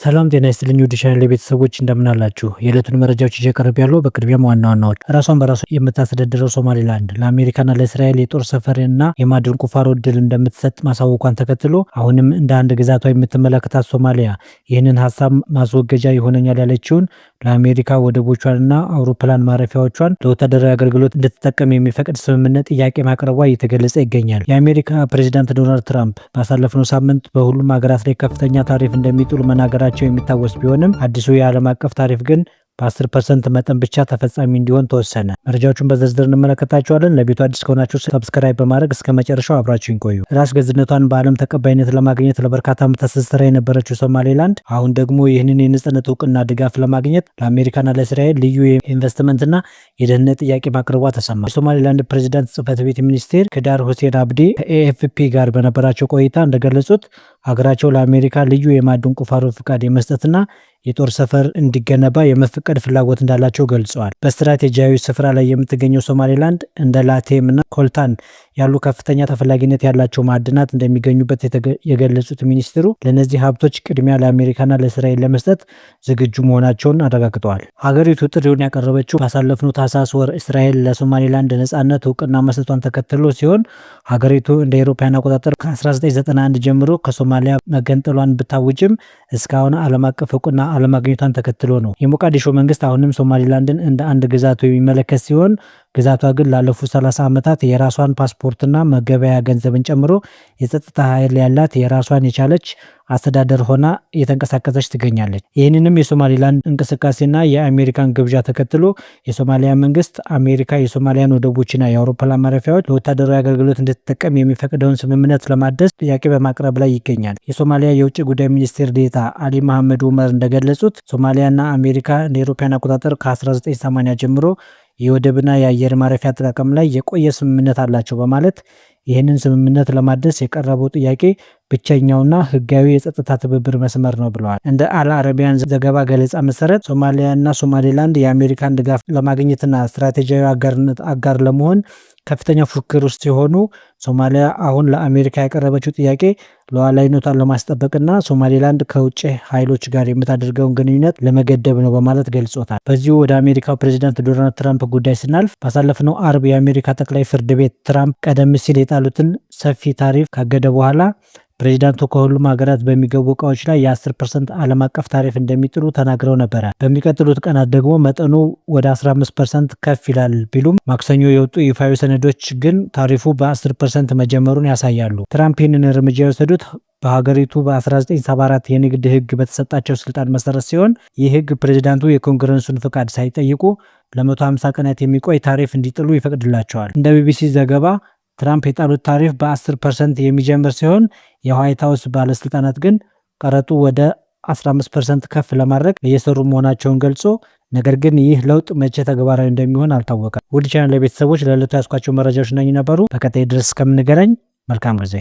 ሰላም ጤና ይስጥልኝ ውድ ቻናል ቤተሰቦች፣ እንደምን አላችሁ? የዕለቱን መረጃዎች ይዤ ቀርቤያለሁ። በቅድሚያም ዋና ዋናዎች፦ ራሷን በራሷ የምታስተዳድረው ሶማሌላንድ ለአሜሪካና ለእስራኤል የጦር ሰፈርና የማዕድን ቁፋሮ እድል እንደምትሰጥ ማሳወቋን ተከትሎ አሁንም እንደ አንድ ግዛቷ የምትመለከታት ሶማሊያ ይህንን ሀሳብ ማስወገጃ ይሆነኛል ያለችውን ለአሜሪካ ወደቦቿንና አውሮፕላን ማረፊያዎቿን ለወታደራዊ አገልግሎት እንድትጠቀም የሚፈቅድ ስምምነት ጥያቄ ማቅረቧ እየተገለጸ ይገኛል። የአሜሪካ ፕሬዚዳንት ዶናልድ ትራምፕ ባሳለፍነው ሳምንት በሁሉም ሀገራት ላይ ከፍተኛ ታሪፍ እንደሚጥሉ መናገራቸው የሚታወስ ቢሆንም አዲሱ የዓለም አቀፍ ታሪፍ ግን በ10% መጠን ብቻ ተፈጻሚ እንዲሆን ተወሰነ። መረጃዎቹን በዝርዝር እንመለከታቸዋለን። ለቤቱ አዲስ ከሆናችሁ subscribe በማድረግ እስከ መጨረሻው አብራችሁን ቆዩ። ራስ ገዝነቷን በዓለም ተቀባይነት ለማግኘት ለበርካታ ዓመታት ስትሰራ የነበረችው ሶማሌላንድ አሁን ደግሞ ይህንን የነጻነት እውቅና ድጋፍ ለማግኘት ለአሜሪካና ለእስራኤል ልዩ የኢንቨስትመንትና የደህንነት ጥያቄ ማቅረቧ ተሰማ። የሶማሌላንድ ፕሬዚዳንት ጽህፈት ቤት ሚኒስቴር ክዳር ሁሴን አብዲ ከኤኤፍፒ ጋር በነበራቸው ቆይታ እንደገለጹት ሀገራቸው ለአሜሪካ ልዩ የማዕድን ቁፋሮ ፍቃድ የመስጠትና የጦር ሰፈር እንዲገነባ የመፍቀድ ፍላጎት እንዳላቸው ገልጸዋል። በስትራቴጂያዊ ስፍራ ላይ የምትገኘው ሶማሌላንድ እንደ ሊቲየም እና ኮልታን ያሉ ከፍተኛ ተፈላጊነት ያላቸው ማዕድናት እንደሚገኙበት የገለጹት ሚኒስትሩ ለእነዚህ ሀብቶች ቅድሚያ ለአሜሪካና ለእስራኤል ለመስጠት ዝግጁ መሆናቸውን አረጋግጠዋል። ሀገሪቱ ጥሪውን ያቀረበችው ባሳለፍነው ታህሳስ ወር እስራኤል ለሶማሌላንድ ነጻነት እውቅና መስጠቷን ተከትሎ ሲሆን ሀገሪቱ እንደ አውሮፓውያን አቆጣጠር ከ1991 ጀምሮ ከሶማሊያ መገንጠሏን ብታውጅም እስካሁን ዓለም አቀፍ እውቅና አለማግኘቷን ተከትሎ ነው። የሞቃዲሾ መንግስት አሁንም ሶማሊላንድን እንደ አንድ ግዛቱ የሚመለከት ሲሆን ግዛቷ ግን ላለፉት 30 ዓመታት የራሷን ፓስፖርትና መገበያያ ገንዘብን ጨምሮ የጸጥታ ኃይል ያላት የራሷን የቻለች አስተዳደር ሆና እየተንቀሳቀሰች ትገኛለች። ይህንንም የሶማሊላንድ እንቅስቃሴና የአሜሪካን ግብዣ ተከትሎ የሶማሊያ መንግስት አሜሪካ የሶማሊያን ወደቦችና የአውሮፕላን ማረፊያዎች ለወታደራዊ አገልግሎት እንድትጠቀም የሚፈቅደውን ስምምነት ለማደስ ጥያቄ በማቅረብ ላይ ይገኛል። የሶማሊያ የውጭ ጉዳይ ሚኒስቴር ዴኤታ አሊ መሐመድ ኡመር እንደገለጹት ሶማሊያና አሜሪካ እንደ አውሮፓውያን አቆጣጠር ከ1980 ጀምሮ የወደብና የአየር ማረፊያ አጠቃቀም ላይ የቆየ ስምምነት አላቸው በማለት ይህንን ስምምነት ለማደስ የቀረበው ጥያቄ ብቸኛውና ህጋዊ የጸጥታ ትብብር መስመር ነው ብለዋል። እንደ አል አረቢያን ዘገባ ገለጻ መሰረት ሶማሊያና ሶማሌላንድ የአሜሪካን ድጋፍ ለማግኘትና ስትራቴጂያዊ አጋርነት አጋር ለመሆን ከፍተኛ ፉክክር ውስጥ ሲሆኑ ሶማሊያ አሁን ለአሜሪካ ያቀረበችው ጥያቄ ሉዓላዊነቷን ለማስጠበቅና ሶማሌላንድ ከውጭ ኃይሎች ጋር የምታደርገውን ግንኙነት ለመገደብ ነው በማለት ገልጾታል። በዚሁ ወደ አሜሪካው ፕሬዚዳንት ዶናልድ ትራምፕ ጉዳይ ስናልፍ ባሳለፍነው አርብ የአሜሪካ ጠቅላይ ፍርድ ቤት ትራምፕ ቀደም ሲል የጣሉትን ሰፊ ታሪፍ ካገደ በኋላ ፕሬዚዳንቱ ከሁሉም ሀገራት በሚገቡ እቃዎች ላይ የ10% ዓለም አቀፍ ታሪፍ እንደሚጥሉ ተናግረው ነበረ። በሚቀጥሉት ቀናት ደግሞ መጠኑ ወደ 15% ከፍ ይላል ቢሉም ማክሰኞ የወጡ ይፋዊ ሰነዶች ግን ታሪፉ በ10% መጀመሩን ያሳያሉ። ትራምፕ ይህንን እርምጃ የወሰዱት በሀገሪቱ በ1974 የንግድ ህግ በተሰጣቸው ስልጣን መሰረት ሲሆን ይህ ህግ ፕሬዚዳንቱ የኮንግረሱን ፍቃድ ሳይጠይቁ ለ150 ቀናት የሚቆይ ታሪፍ እንዲጥሉ ይፈቅድላቸዋል። እንደ ቢቢሲ ዘገባ ትራምፕ የጣሉት ታሪፍ በ10% የሚጀምር ሲሆን የዋይት ሀውስ ባለስልጣናት ግን ቀረጡ ወደ 15% ከፍ ለማድረግ እየሰሩ መሆናቸውን ገልጾ ነገር ግን ይህ ለውጥ መቼ ተግባራዊ እንደሚሆን አልታወቀም። ውድ ቻናል ቤተሰቦች፣ ለዕለቱ ያስኳቸው መረጃዎች እነኚህ ነበሩ። በቀጣይ ድረስ እስከምንገናኝ መልካም ጊዜ።